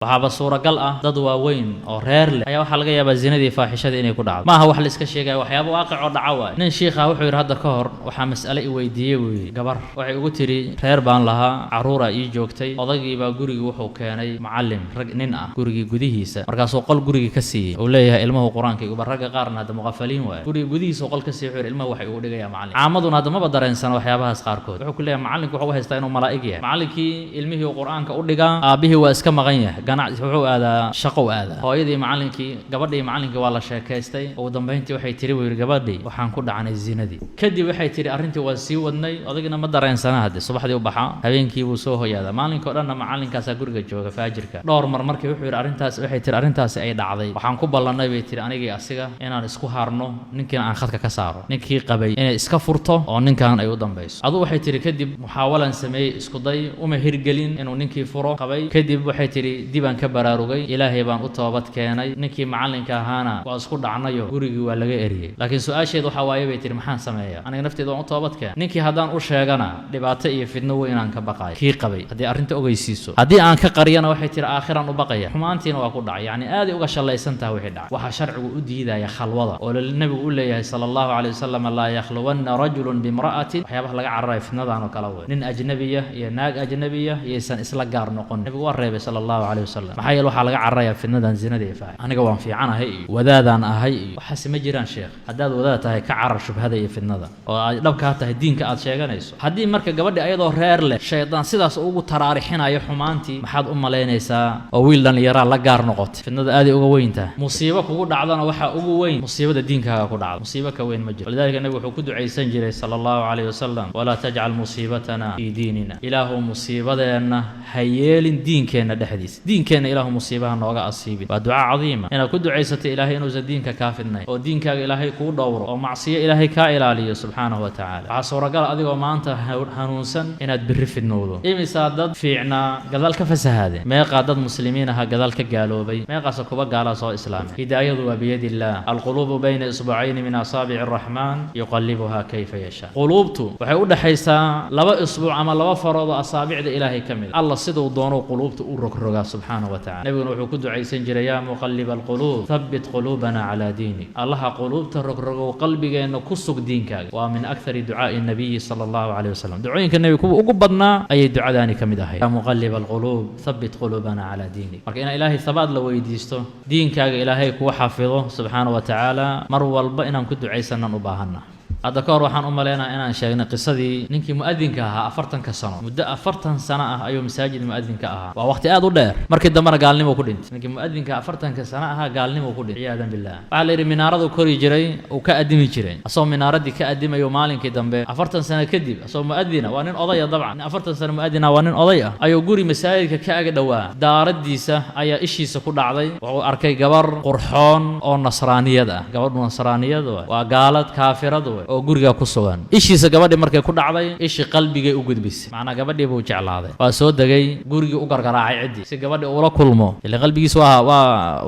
Waxaaba suuragal ah dad waaweyn oo reer leh ayaa waxaa laga yaabaa zinadii, faaxishadii inay ku dhacdo. Maaha wax la iska sheegaya, waxyaaba waaqic oo dhaca waay. Nin shiikha wuxuu yidhi, hadda ka hor waxaa mas'ale i weydiiyey, buu yidhi, gabar waxay ugu tidhi, reer baan lahaa, carruuraa ii joogtay, odaygii baa gurigii wuxuu keenay macallim rag nin ah gurigii gudihiisa. Markaasuu qol gurigii ka siiyey, uu leeyahay ilmuhu qur-aanka iguba. Ragga qaarna hadda muqafaliin waaye. Guriga gudihiisa qol ka siiyey, wuxuu yidhi, ilmahu waxay ugu dhigayaa macallin. Caamaduna hadda maba dareensana waxyaabahaas qaarkood. Wuxuu ku leeyahay macallinku wuxuu u haystaa inuu malaa'ig yahay. Macallinkii ilmihii uu qur-aanka u dhigaa, aabbihii waa iska maqan yahay, ganacsi wuxuu aadaa, shaqo u aadaa. Hooyadii macallinkii, gabadhii macallinkii waa la sheekaystay. Ugu dambayntii waxay tiri, buu yidhi, gabadhii waxaan ku dhacnay zinadii. Kadib waxay tiri, arrintii waa sii wadnay, odagina ma dareensana. Hadde subaxdii u baxaa, habeenkii buu soo hoyaadaa, maalinkao dhanna macallinkaasaa guriga jooga faajirka. Dhowr mar markii, wuxuu yidhi, arrintaas, waxay tiri, arrintaasi ay dhacday, waxaan ku ballannay, bay tiri, anigii asiga inaan isku harno, ninkiina aan khadka ka saaro, ninkii qabay inay iska furto oo ninkan ay u dambayso. Adu waxay tiri, kadib muxaawalan sameeyey, isku day uma hirgelin inuu ninkii furo qabay. Kadib waxay tiri, dibaan ka baraarugay, Ilaahay baan u toobad keenay, ninkii macallinka ahaana waa isku dhacnayo, gurigii waa laga eriyey. Laakiin su-aasheed waxaa waaye, bay tiri, maxaan sameeyaa? Aniga nafteeda waan u toobad keenay, ninkii haddaan u sheegana dhibaato iyo fidno weynaan ka baqayo kii qabay haddii arrinta ogeysiiso. Haddii aan ka qariyana, waxay tiri, aakhiraan u baqaya, xumaantiina waa ku dhacay. Yacni aaday uga shallaysan tahay wixii dhacay. Waxaa sharcigu u diidaya khalwada oo nabigu u leeyahay sala Allahu calayhi wasalam, laa yakhluwanna rajulun bimra'atin. Waxyaabaha laga cararayo fitnadan oo kale wey. Nin ajnabiya iyo naag ajnabiya yaysan isla gaar noqon, nabigu waa reebay sala Allahu calayhi wasalam. Maxaa yeele, waxaa laga cararaya fitnadan zinada iyo faaxi. Aniga waan fiicanahay iyo wadaadaan ahay iyo waxaasi ma jiraan, sheekh. Haddaad wadaad tahay, ka carar shubhada iyo fitnada oo ay dhabkaa tahay diinka aad sheeganayso. Haddii marka gabadhi ayadoo reer leh shaydaan sidaas ugu taraarixinayo xumaantii, maxaad u malaynaysaa oo wiil dhallinyaraa la gaar noqotay? Fitnada aaday uga weyn tahay. Musiibo kugu dhacdana waxaa ugu weyn musiibada diinkaaga ku dhacda. Musiibo ka weyn ma jiro. Walidaalika nabigu wuxuu ku ducaysan jiray sala Allahu calayhi wasalam, walaa tajcal musiibatana fii diinina. Ilaahu musiibadeenna ha yeelin diinkeenna dhexdiisa, diinkeenna Ilaahu musiibaha nooga asiibin. Waa duca cadiima inaad ku ducaysato Ilaahay inuusan diinka kaa fidnayn oo diinkaaga Ilaahay kuu dhowro oo macsiyo Ilaahay kaa ilaaliyo subxaanahu wa tacaala. Waxaa suuragal adigoo maanta hanuunsan inaad berri fidnowdo. Imisaa dad fiicnaa gadaal ka fasahaadeen? Meeqaa dad muslimiin aha gadaal ka gaaloobay? Meeqaase kuba gaalaa soo islaamay? Hidaayadu waa biyadi illaah. Alquluubu bayna isbucayni min asaabici araxmaan, yuqallibuhaa kayfa yashaa. Quluubtu waxay u dhexaysaa laba isbuuc ama laba farood oo asaabicda Ilaahay ka mid. Alla siduu doonuu quluubta u rogrogaa subxaanahu wa tacala. Nebiguna wuxuu ku ducaysan jiray, yaa muqalliba alquluub, thabbit quluubana calaa diinik. Allaha quluubta rogrogow, qalbigeenna ku sug diinkaaga. Waa min akthari ducaa'i nabiyi sala Allahu calayhi wasalam. Ducooyinka nebiga kuwa ugu badnaa ayay ducadaani ka mid ahayd, yaa muqalliba alquluub, thabbit quluubana calaa diinik. Marka inaa Ilaahay thabaat la weydiisto, diinkaaga Ilaahay kugu xafido subxaanahu wa tacaala, mar walba inaan ku ducaysanaan u baahanna. Hadda ka hor waxaan u malaynaya inaan sheegnay qisadii ninkii mu'adinka ahaa 40-ka sano. Muddo 40 sano ah ayuu masaajid mu'adinka ahaa. Waa waqti aad u dheer. Markii dambena gaalnimo ku dhintay. Ninkii mu'adinka 40-ka sano ahaa gaalnimo ku dhintay, ciyaadan billah. Waxaa la yidhi, minaaradu kori jiray, uu ka addimi jiray. Asagoo minaaradii ka addimayo maalinkii dambe, 40 sano kadib, asagoo mu'adina, waa nin odaya dabcan, nin 40 sano mu'adina waa nin oday ah, ayuu guri masaajidka ka ag dhowaa daaradiisa ayaa ishiisa ku dhacday. Wuxuu arkay gabar qurxoon oo nasraaniyad ah. Gabadhu nasraaniyad waay, waa gaalad kaafirad way oo guriga ku sugan. Ishiisa gabadhii markay ku dhacday, ishii qalbigay u gudbisay, macnaa gabadhii buu jeclaaday. Waa soo degay, gurigii u gargaraacay ciddii si gabadhii ula kulmo. Ila qalbigiis waa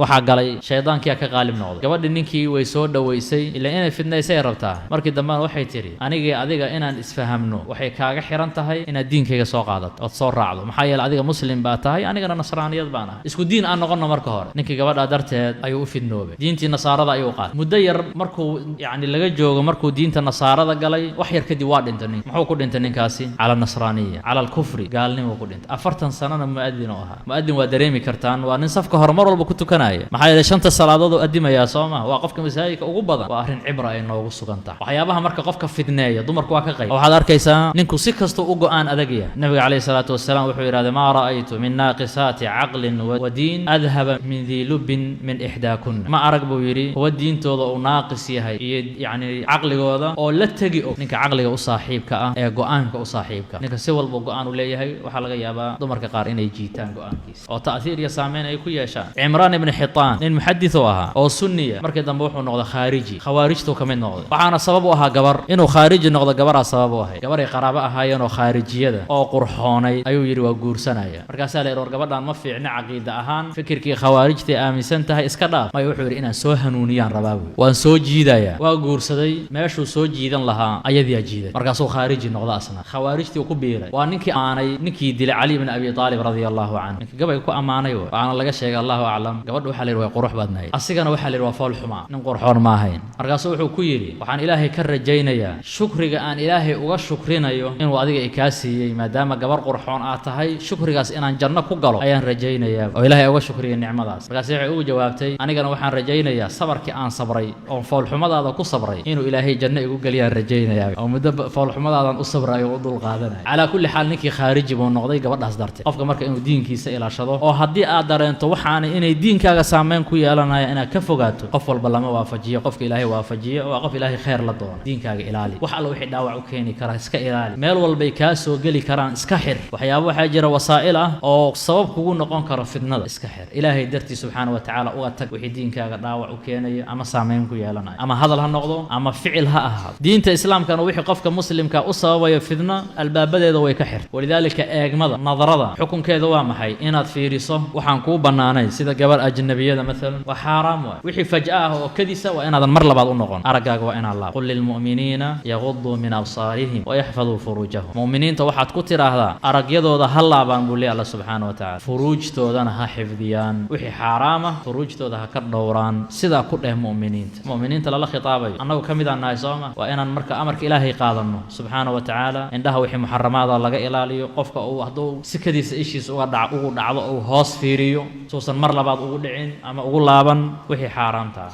waxaa galay shaydaankiyaa ka qaalib noqday. Gabadhii ninkii way soo dhoweysay, ila inay fidnaysay rabtaa. Markii dambena waxay tidhi, anigii adiga inaan isfahamno waxay kaaga xiran tahay inaad diinkayga soo qaadato ood soo raacdo. Maxaa yeele, adiga muslim baa tahay, anigana nasraaniyad baan ahay, isku diin aan noqonno. Marka hore ninkii gabadhaa darteed ayuu u fidnoobay, diintii nasaarada ayuu qaatay. Muddo yar markuu yacni laga joogo markuu diinta nasaarada galay, wax yar kadib waa dhintay nink. Muxuu ku dhintay ninkaasi? Cala nasraaniya, cala alkufri, gaalnimuu ku dhintay. 40 sanona mu'adin u ahaa. Mu'adin waa dareemi kartaan, waa nin safka hore mar walba ku tukanaya. Maxaa yeelay, shanta salaadood oo addimayaa, soo ma? Waa qofka masaajidka ugu badan. Waa arrin cibra ay noogu sugan tahay. Waxyaabaha marka qofka fidneeya, dumarku waa ka qayb. Waxaad arkaysaa ninku si kastuu u go'aan adag yahay. Nabiga calayhi salaatu wasalaam wuxuu yidhahday, maa ra'aytu min naaqisaati caqlin wa diin adhaba min dii lubbin min ixdaakunna. Ma arag, buu yidhi, kuwa diintooda uu naaqis yahay iyo yacni caqligooda oo la tegi og ninka caqliga u saaxiibka ah ee go'aanka u saaxiibka. Ninka si walba go'aan u leeyahay, waxaa laga yaabaa dumarka qaar inay jiitaan go'aankiisa oo ta'hiir iyo saameyn ay ku yeeshaan. Cimraan ibni Xitaan nin muxadis u ahaa oo sunniya, markii dambe wuxuu noqday khaariji, khawaarijtuu ka mid noqday. Waxaana sabab u ahaa gabar inuu khaariji noqdo. Gabaraa sabab u ahayd. Gabaray qaraabo ahaayeen oo khaarijiyada oo qurxoonay ayuu yidhi, waa guursanaya. Markaasaa la yidhi, war gabadhan ma fiicna caqiida ahaan, fikirkii khawaarijtay aaminsan tahay, iska dhaaf. Maya, wuxuu yidhi, inaan soo hanuuniyaan rabaa buy, waan soo jiidayaa. Waa guursaday. Meeshuu soo jiidan lahaa ayadiyaa jiiday. Markaasuu khaariji noqda, asna khawaarijtii uu ku biiray. Waa ninkii aanay ninkii dilay Cali ibn Abi Aalib radia Allahu canhu, ninkii gabayga ku ammaanay. Wey waxaana laga sheegay, Allahu aclam, gabadha waxaa la yidhi way qurux badnayd, asigana waxaa la yidhi waa fool xumaa, nin qurxoon ma ahayn. Markaasuu wuxuu ku yidhi: waxaan Ilaahay ka rajaynayaa shukriga aan Ilaahay uga shukrinayo inuu adiga i kaa siiyey, maadaama gabar qurxoon aad tahay, shukrigaas inaan janno ku galo ayaan rajaynayaa oo Ilaahay uga shukriyay nicmadaas. Markaasi waxay ugu jawaabtay: anigana waxaan rajaynayaa sabarkii aan sabray oon foolxumadaada ku sabray inuu Ilaahay janno igu geliyaan rajaynayaa, oo muddo foolxumadaadan u sabrayo oo u dulqaadanaya. Calaa kulli xaal, ninkii khaariji buu noqday gabadhaas darteed. Qofka marka inuu diinkiisa ilaashado, oo haddii aad dareento waxaana inay diinkaaga saameyn ku yeelanaya, inaad ka fogaato. Qof walba lama waafajiyo, qofka Ilaahay waafajiyo waa qof Ilaahay khayr la doono. Diinkaaga ilaali, wax alla wixii dhaawac u keeni kara iska ilaali, meel walbay kaa soo geli karaan iska xir. Waxyaabo waxaa jira wasaa'il ah oo sabab kugu noqon karo fitnada, iska xir. Ilaahay dartii subxaana wa tacaala uga tag wixii diinkaaga dhaawac u keenaya ama saameyn ku yeelanaya, ama hadal ha noqdo ama ficil ha ahaado. Diinta Islaamkana wixii qofka muslimka u sababayo fitna albaabadeeda way ka xir. Walidaalika eegmada, nadarada, xukunkeeda waa maxay? Inaad fiiriso waxaan kuu bannaanayn, sida gabar ajnabiyada maalan, waa xaaraam. Waay wixii faj'a ah oo kadisa waa inaadan mar labaad u noqon, araggaaga waa inaad laab. قل للمؤمنين يغضوا من أبصارهم ويحفظوا فروجهم. Mu'miniinta waxaad ku tidhaahdaa aragyadooda ha laabaan, buu leey Alla subxaana wa tacala, furuujtoodana ha xifdiyaan, wixii xaaraama furuujtooda ha ka dhowraan. Sidaa ku dheh mu'miniinta. Mu'miniinta lala khitaabayo annagu ka mid aan nahay, sooma? Waa inaan marka amarka Ilaahay qaadanno subxaana wa tacaala, indhaha wixii muxaramaada laga ilaaliyo. Qofka uu hadduu sikadiisa ishiisa uga dhac ugu dhacdo, uu hoos fiiriyo suusan mar labaad ugu dhicin ama ugu laaban wixii xaaraamta ah.